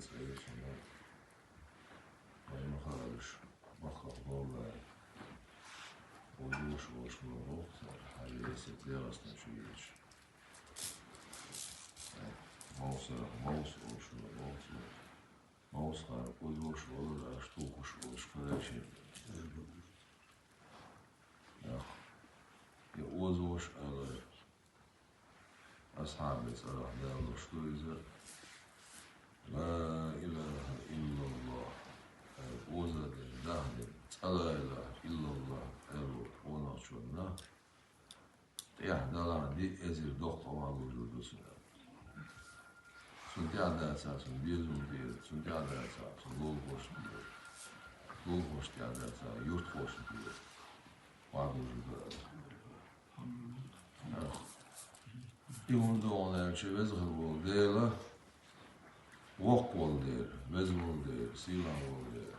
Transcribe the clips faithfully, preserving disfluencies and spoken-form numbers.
Цӏайра цунна, вай ма хаалаш, баккхах боллай. Озош волуш ма воккху цара, хьажа эсет дегӀастан чу ечу. Мовсарах мовс олуш ма воккху цара. Мовсхара озош волура аша тухуш волуш карайши. Ях, я озош алар. Асхьабе цӀарах далош ду иза: «Ла илаха иллаллах», аьлла, оза ден, даха ден, цӀа «Ла илаха иллаллах» аьлла къонахчунна тӀехь далахь диъ эзар доккха къа ма вужур ду цуьнан. Цунна тӀехь дацахь, цунна безам тӀера, цунна тӀехь дацахь, цунна лулахошна тӀера, лулахошна тӀехь дацахь, юьртахошна тӀера. Ма вужур ду аьлла. И хӀунда аьлча, веза хир волу Дела, воккха волу Дела, веза волу Дела, сийлахь волу Дела.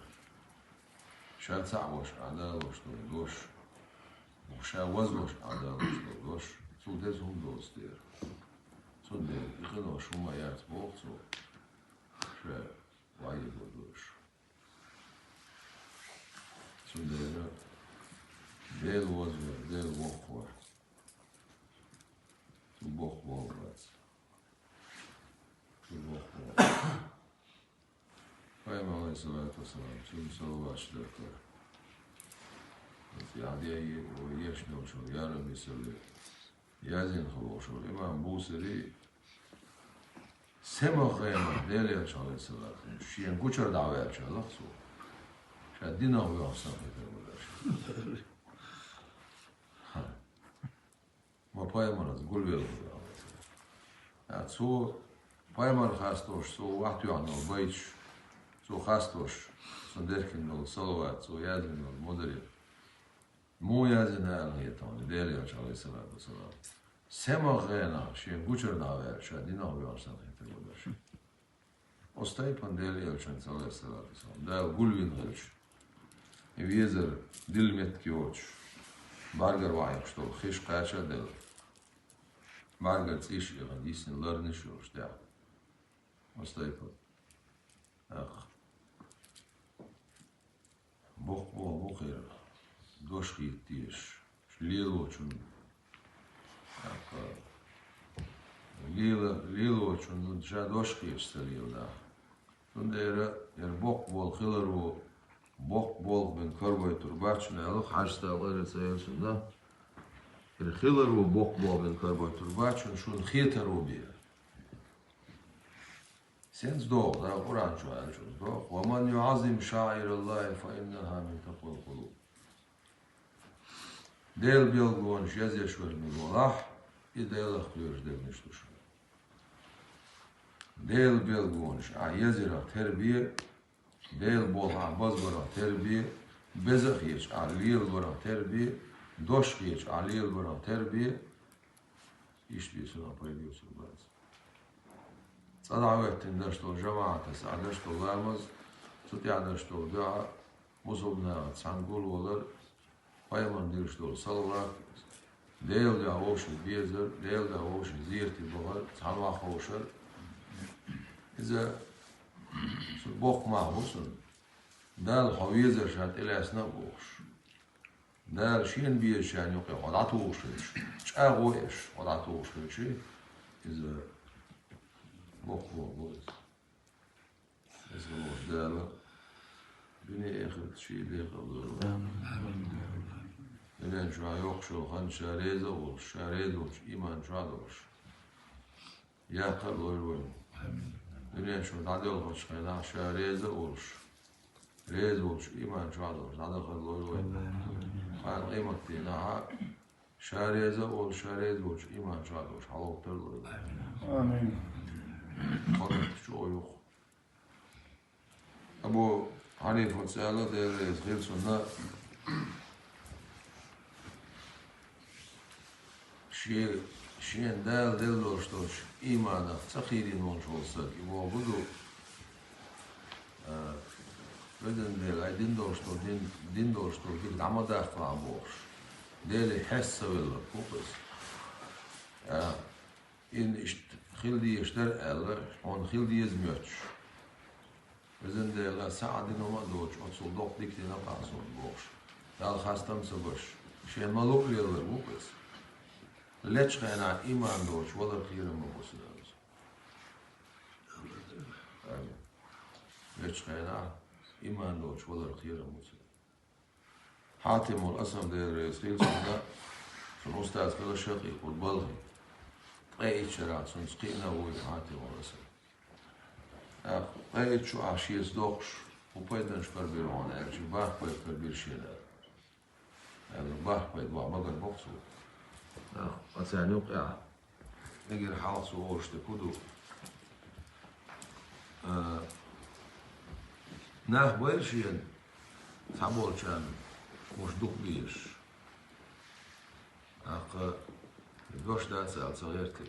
Ша цхьаъ волуш Ӏа далош долу дош, ша ваза волуш Ӏа далош долу дош, цул деза хӀума доцу дела. Цундела и къинош хӀума яц боху цо, ша вайга долуш. Цундела Дела ваза вара, Дела воккха вара. Цу боккха боху бац. Цу боккха боху. Пайхамар, алейхиссалату вассалам, цуьнан салаваташ даркара. Яхьъя, вай ешна йолчу яра мисале. Яздина хилла волчу имам Бусири, сема гӀенах Делан Элча, алейхиссалату вассалам, шен гучара дӀаваьлча, лаха цо, ша динах воьхна санна хетар ву аьлла. Ха. Ма пайхамарца гулвелла ву аьлла. Цо пайхамар хастош, цо вахтоьхна йолу байташ, цо хастош, цунна деркина долу салават, цо яздина йолу мудари. Муха яздина аьлла хета хьуна Делан Элча, алейхиссалату вассалам? Сема гӀенах шен гучара дӀаваьлча, ша динах воьхна санна хетар ву аьлла. Оцу тайпана Делан Элчанца, алейхиссалату вассалам, Дала гулвина хилча, и везар дилла меттиг йоцуш, бӀаьргара ваьхьаш долу хиш кхача а делла, бӀаьргара цӀийш а яхана, йиссина ларниш а йолуш тӀехь. Оцу тайпана. ТӀаккха боккха боху бу хир, дош хета дезаш, лелочун, тӀаккха лела-, лелочун ша дош хеташ ца лела нах. Цундела яра боккха болу хиларо боккха болх бен карабайтур бац шуна аьлла, хьаьжцӀа ларца ца елла цунна. Яра хиларо боккха болх бен карабайтур бац шуна, шуна хетаро бен. Сенца догӀу, Дала Къуръан чохь аьллачуьнца догӀу: «Ва ман юӀаззим шаӀираллахи фа иннаха мин такъвал къулуб». Делан билгалонаш езъеш верг мила валахь, и Делах кхоьруш дегнаш ду шуна. Делан билгалонаш ахь езъярах тера бен, Делан болх ахь базбарах тера бен, беза а хеташ ахь лелабарах тера бен, дош а хеташ ахь лелабарах тера бен, иштта бен цунах пайда юьйцур бац. ЦӀа дӀахӀоьттина деш долу жамаӀатаца ахь деш долу ламаз, цу тӀехь деш долу дуӀа, мусулманашца цхьаьна гулвалар, пайхамарна деш долу салават, Делан дуьхьа вовшийн безар, Делан дуьхьа вовшийн зерате бахар, цхьаьна ваха ховшар. Иза цу боккха мах бу цуьнан. Дала хьо везар ша тӀелаьцна а бохуш. Дала шена безачарна юкъе хьо дӀатухуш хилча, чӀагӀо еш хьо дӀатухуш хилча, иза боккха боху иза. Иза боху Дала дуьне а, эхарт а шен декъала дойла. Дуьнен чохь йоккхуш йолу хан ша реза а волуш, ша реза волчу ийман чохь а долуш. Яккхар а лойла вайна. Дуьнен чу дӀадоьлхучу хенахь ша реза а волуш, реза волчу ийман чохь а долуш, дӀадахар а лойла вайна. Кхана къематдийнахь а ша реза а волуш, ша реза волчу ийман чохь а долуш, хьалхуттар а лойла вайна. Амин. Хьо меттиг чу а юха. Абу Хьанифас аьлла, Дела реза хила цунна, шен, шена Дала делла долуш долчу ийманах ца кхийрина волуш волу стаг, и боху ду, а, везан Дела, хьайн дина долуш долу дин, дина долуш долу дика дӀа ма даккхалахь бохуш, Деле хьеста ца велларг ву иза. А, Иза иштта хила дезаш дара аьлла, хьуна хила деза моьттуш. Везан Дела, са Ӏа дина ма доцуш, оцул доккха дика дина-кх Ӏа суна бохуш, Далла хастам ца беш, шен ма-луъу лелар ву-кх иза. Лечу хенахь иман доцуш валар кхерам ма бу цунна, аьлла цо. Амин. Лечу хенахь иман доцуш валар кхерам бу цунна. Хьатимул Асам, Дела реза хуьлда цунна, цуьнан устаз хилла Шакъикъул Балхи. Ткъе итт шарахь цуьнца кхиъна а вуй Хьатимул Асам. ТӀаккха ткъе итт шу ахь шеца доккхуш, хӀун пайданаш карабира хьуна аьлча, бархӀ пайда карабира шена аьлла. Аьлла, бархӀ пайда боху магар боккху цо. ТӀаккха царна юкъахь эгира хьалха цо олуш дерг хӀун ду? А, нах байра шена цхьаболчарна гуш дукха безаш. ТӀаккха дош дац аьлла ца гӀерта.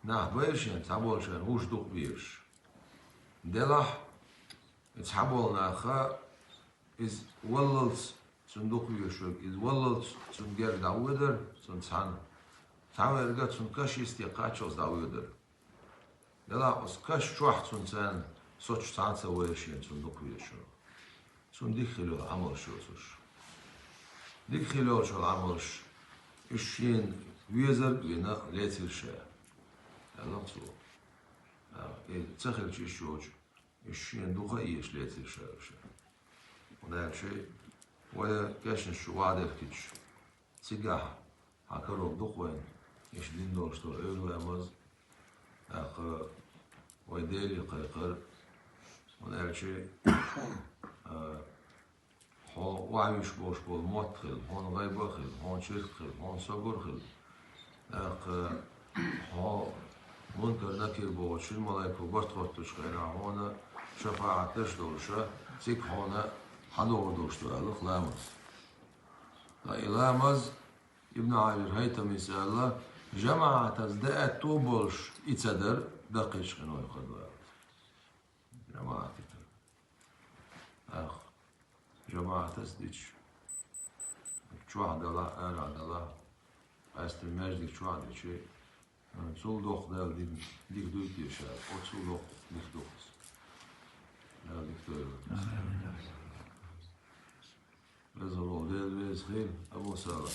Нах байра шена цхьаболчарна гуш дукха безаш. Делахь, и цхьаболу наха иза валлалц цунна дукха везаш верг, иза валлалц цунна герга дӀавоьдар, цунна цхьаьна. Цхьаверг цунна каш йисте кхаччалц дӀавоьдар. Делахь оцу каш чохь цунна царна соцуш цхьа а ца вайра шена цунна дукха везаш верг. Цунна дика хила йолу Ӏамалш йоцурш. Дика хила йолчу Ӏамалш, уьш шена везарг а вина лецира ша, аьлла цо. А, и ца хилча иштта йоцуш, уьш шена дукха а езаш лецира ша уьш. ХӀунда аьлча вай кешнаш чу охьадехкича, цигахь хьан карор ду-кх вайна, иштта дина долуш долу Ӏуьйра ламаз, тӀаккха вай Деле кхайкхар, хӀунда аьлча, а, хьо охьавуьйш болуш болу мотт хила, хьуна гӀайба а хила, хьуна чиркх хила, хьуна согур а хила. ТӀаккха хьо Мункар-Накир бохучу шина малайко барт хӀоттучу хенахь хьуна шапаӀат деш долуша, цига хьуна хьадогӀур долуш ду аьлла-кх ламаз. Ткъа и ламаз, Ибн Хьажар ХӀайтамис аьлла, жамаӀатаза даьтто а болуш и ца дар даккхийчу къинойх ду аьлла. ЖамаӀатита. Ах, жамаӀатас дича, чохь далахь, арахь далахь, къаьсттина маьждиг чохь дича, цул доккха Дала дина дика дуй те ша, оццул доккха дика ду-кх иза. Дала дика дойла. Веза волу Дела веза хила, Абу Салам.